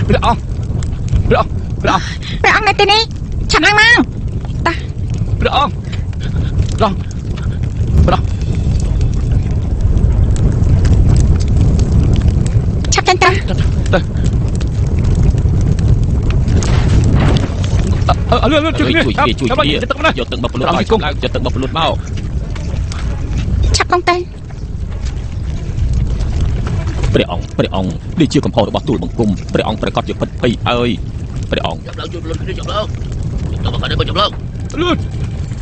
ព្រះអង្គព្រះអង្គព្រះអង្គ ព្រះអង្គនៅទីនេះ ឆាប់ឡើងមកតា ព្រះអង្គព្រះអង្គព្រះ ឆាប់ចេញទៅ ទៅ អើលឿនលឿន ជួយគ្នា ជួយគ្នាជួយគ្នា យកទឹកមកពលុតមក យកទឹកមកពលុតមក ឆាប់កងទៅ ព្រះអង្គព្រះអង្គ នេះជាកំហុសរបស់ទូលបង្គំ ព្រះអង្គប្រកាសជាភិតភ័យហើយព្រះអង្គ ចាប់ឡើង ជួយពលុតគ្នា ចាប់ឡើង ចាប់មកខាងនេះ ចាប់ឡើង លឿន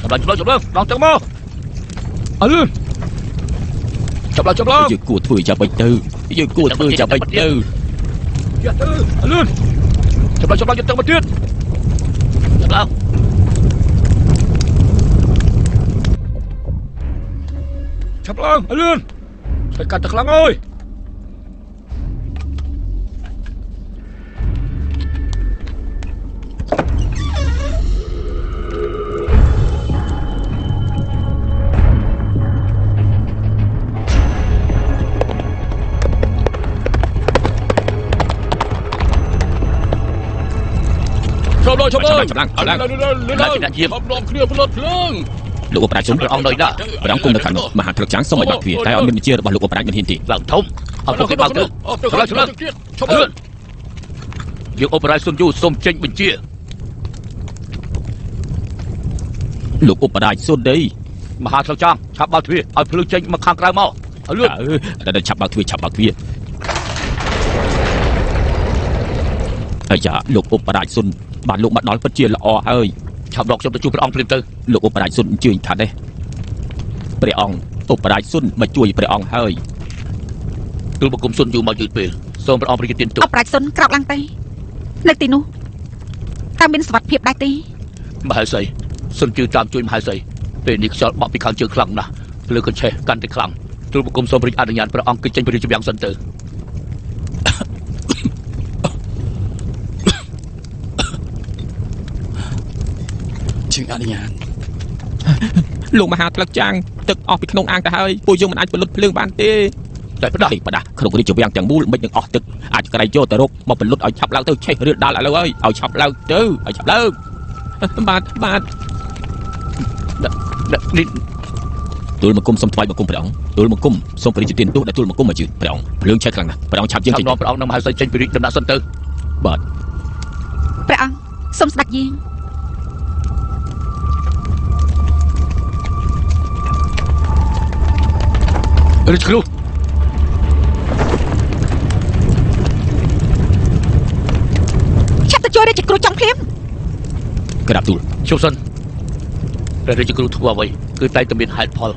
ចាប់ឡើងចាប់ឡើងចាប់ឡើង ដល់ទឹកមក អើលឿន ចាប់ឡើងចាប់ឡើង យើងគួរធ្វើយ៉ាងម៉េចទៅ យើងគួរធ្វើយ៉ាងម៉េចទៅ យកទៅ លឿន ចាប់ឡើងចាប់ឡើង យកទឹកមកទៀត ចាប់ឡើង ឆាប់ឡើង លឿន ឆេះកាត់ទៅខ្លាំងអើយ ឈប់ឡើយឈប់ឡើយ ចាប់ឡើងចាប់ឡើង លឿនលឿន ឡើង អ្នកយាម នាំគ្នាផលិតភ្លើង លោកឧបរាជសុំ ព្រះអង្គនៅណា ព្រះអង្គគង់នៅខាងនោះ មហាត្រុកចាំងសូមឲ្យបាក់ទ្វារ តែអត់មានបញ្ជារបស់លោកឧបរាជមិនហ៊ានទេ ឡើងធំ ឲ្យពួកគេបើកទៅ ឆ្លើយឆ្លើយឈប់ លឿន យើងឧបរាជសុនយូសូមចេញបញ្ជា លោកឧបរាជសុនដី មហាស្លឹកចាង ឆាប់បើកទ្វារឲ្យភ្លើងចេញមកខាងក្រៅមក ឲ្យលឿន អឺឆាប់បើកទ្វារ ឆាប់បើកទ្វារ អាយ៉ា លោកឧបរាជសុន បានលោកមកដល់ពិតជាល្អហើយ ឆាប់រកខ្ញុំទៅជួបព្រះអង្គភ្លាមទៅ លោកឧបរាជសុនអញ្ជើញថានេះ ព្រះអង្គឧបរាជសុនមកជួយព្រះអង្គហើយ ទូលបង្គំសុនយូមកយឺតពេល សូមព្រះអង្គប្រជទានទុក អបរាជសុន ក្រោកឡើងទៅ នៅទីនោះតើមានសុវត្ថិភាពដែរទេ? មហេសី សុនជឿតាមជួយមហេសី ពេលនេះខ្យល់បក់ពីខាងជើងខ្លាំងណាស់ ភ្លើងក៏ឆេះកាន់តែខ្លាំង ទូលបង្គំសូមរាជអនុញ្ញាតព្រះអង្គគឺចេញពីរាជវាំងសិនទៅ ជាងអនុញ្ញាត លោកមហាត្លឹកចាំង ទឹកអស់ពីក្នុងអាងទៅហើយ ពួកយើងមិនអាចផលិតភ្លើងបានទេ តែផ្ដាស់ ផ្ដាស់ ក្នុងរាជវាំងទាំងមូលមិននឹងអស់ទឹក អាចក្រែងយកទៅរកមកផលិត ឲ្យឆាប់ឡើងទៅ ឆេះរឿដាល់ឥឡូវហើយ ឲ្យឆាប់ឡើងទៅ ឲ្យឆាប់ឡើង បាទបាទ នេះ ទូលបង្គំសូមថ្វាយបង្គំព្រះអង្គ ទូលបង្គំសូមព្រះរាជទានទោសដែលទូលបង្គំមកជឿព្រះអង្គ ភ្លើងឆេះខ្លាំងណាស់ ព្រះអង្គឆាប់យើងចេញ នាំព្រះអង្គនឹងមហេសីចេញពីរាជដំណាក់សិនទៅ បាទ ព្រះអង្គសូមស្ដេចយាង រាជគ្រូ ឆាប់ទៅជួយរាជគ្រូចង់ភ្លាម ក្រាបទូល ជប់សិន ព្រះរាជគ្រូធ្វើអ្វីគឺតែតែមានហេតុផល